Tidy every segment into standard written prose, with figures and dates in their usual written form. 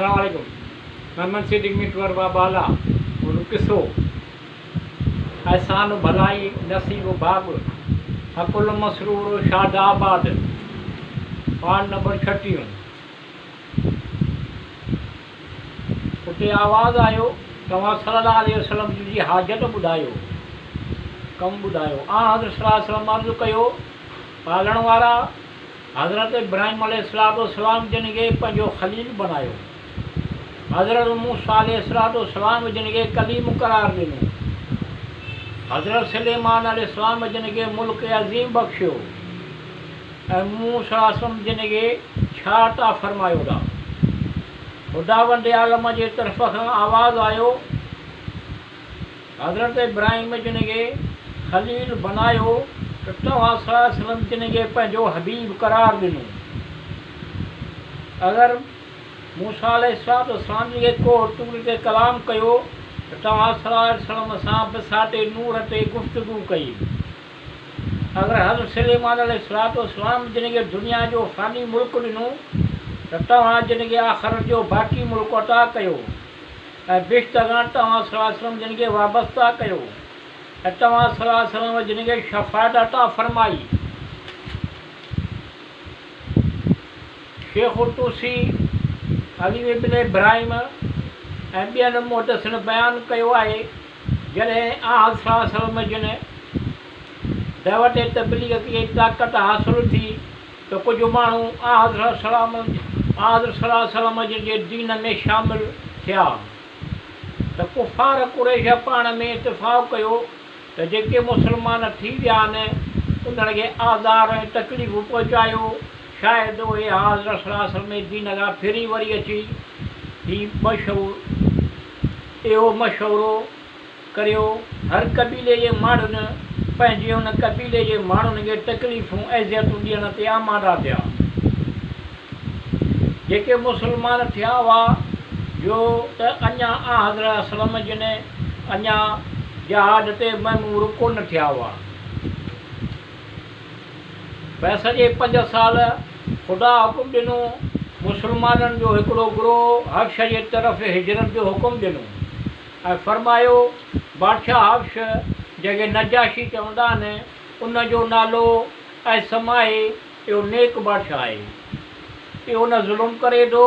السلام عليڪم محمد صديق مٽور بابا اهو قصو احسان ڀلائي نصيب ڀاڳ عقل مسرور شاد آباد پارٽ نمبر ڇٽيهون اتي آواز آيو توهان صلي الله عليه وسلم جي حاجت ٻڌايو ڪم ٻڌايو آن حضرت صلي الله عليه وسلم عرض ڪيو پالڻ وارا حضرت ابراهيم عليه الصلوة والسلام جن کي پنهنجو خليل بڻايو. حضرت موسيٰ عليه الصلوة والسلام جن کي ڪليم قرار ڏنو. حضرت سليمان عليه السلام جن کي ملڪ عظيم بخشيو ۽ مون صلي الله عليه وسلم جن کي ڇا عطا فرمايو ٿا. خداوند عالم جي طرف کان آواز آيو. حضرت ابراهيم جن کي خليل بنايو ته توهان صلي الله عليه وسلم جن کي پنهنجو حبيب قرار ڏنو. اگر موسيٰ عليه الصلوة والسلام جن کي ڪوه طور تي ڪلام ڪيو ته توهان صلي الله عليه وسلم سان بساط نور تي گفتگو ڪئي. اگر حضرت سليمان عليه الصلوة والسلام جن کي دنيا جو فاني ملڪ ڏنو ته توهان جن کي آخرت جو باقي ملڪ عطا ڪيو. ۽ بهشت سان توهان صلي الله عليه وسلم جن کي وابسته ڪيو ۽ توهان صلي الله عليه وسلم جن کي شفاعت عطا فرمائي. شيخ الطوسي، علي ابن ابراهيم ۽ ٻين محدثن بيان ڪيو آهي، جڏهن آنحضرت صلي الله عليه وسلم جن دعوت تبليغ کي طاقت حاصل ٿي ته ڪجهه ماڻهو آنحضرت صلي الله عليه وسلم جن جي دين ۾ شامل ٿيا ته ڪفار قريش پاڻ ۾ اتفاق ڪيو ته جيڪي مسلمان ٿي ويا آهن انهن کي آزار ۽ تڪليفون پهچايو شايد اهي آنحضرت صلي الله عليه وسلم جي دين کان ڦري وري اچي هي مشهور اهو مشورو ڪريو، هر قبيلي جي ماڻهن پنهنجي ان قبيلي جي ماڻهن کي تڪليفون اذيتون ڏيڻ تي آماده ٿيا. جيڪي مسلمان ٿيا هئا، جو ته اڃا آنحضرت اسلم جن اڃا جهاد تي مامور ڪونه ٿيا هئا. بعثت جي پنج سال خدا حڪم ڏنو، مسلمانن جو هڪڙو گروهه حبشه جي طرف هجرت جو حڪم ڏنو. ۽ فرمايو، بادشاهه حبش، جنهن کي نجاشي چوندا آهن، ان جو نالو ايسم آهي، اهو نيڪ بادشاهه آهي. اهو نه ظلم ڪري ٿو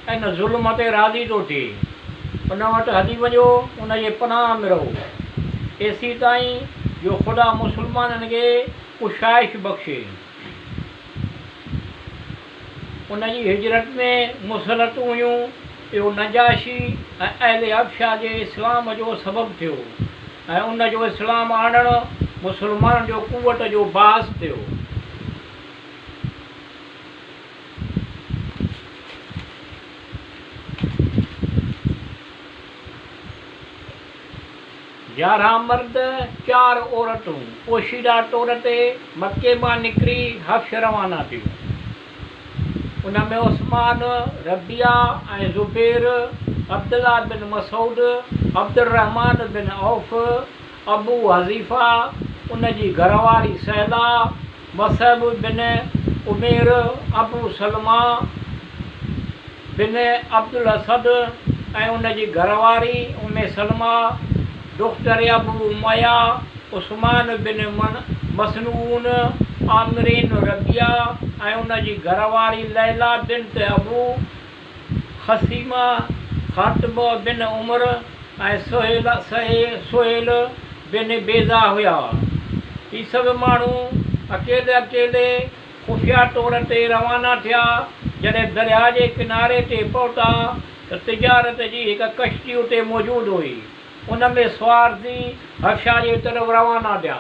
۽ نه ظلم تي راضي ٿو ٿئي. ان وٽ هلي وڃو، ان جي پناهه ۾ رهو، ايسيتائين جو خدا مسلمانن کي ڪشائش بخشي. ان جي هجرت ۾ مسلطون هيون. اهو نجاشي ۽ اهل حبشه جي اسلام جو سبب ٿيو ۽ ان جو اسلام آڻڻ مسلمانن جو قوت جو باعث ٿيو. 11 مرد، چار عورتون پوشيده طور تي مڪي مان نڪري حبش روانا ٿيون. ان ۾ عثمان، ربيعه ۽ زبير، عبدالله بن مسعود، عبدالرحمان بن عوف، ابو حذيفه، ان جي گهرواري سهله، مصعب بن عمير، ابو سلمه بن عبدالاسد ۽ ان جي گهرواري ام سلمه، دختر ابو اميه، عثمان بن مظعون، عامر بن ربيعه ۽ ان جي گهرواري ليليٰ بنت ابو خثيمه، خاطب بن عمرو ۽ سهيل بن بيضا هيا. هي سڀ ماڻهو اڪيلي اڪيلي خفيه طور تي روانا ٿيا. جڏهن درياء جي ڪناري تي پهتا ته تجارت جي هڪ ڪشتي اتي موجود هئي. ان ۾ سوار ٿي حبشه جي طرف روانا ٿيا.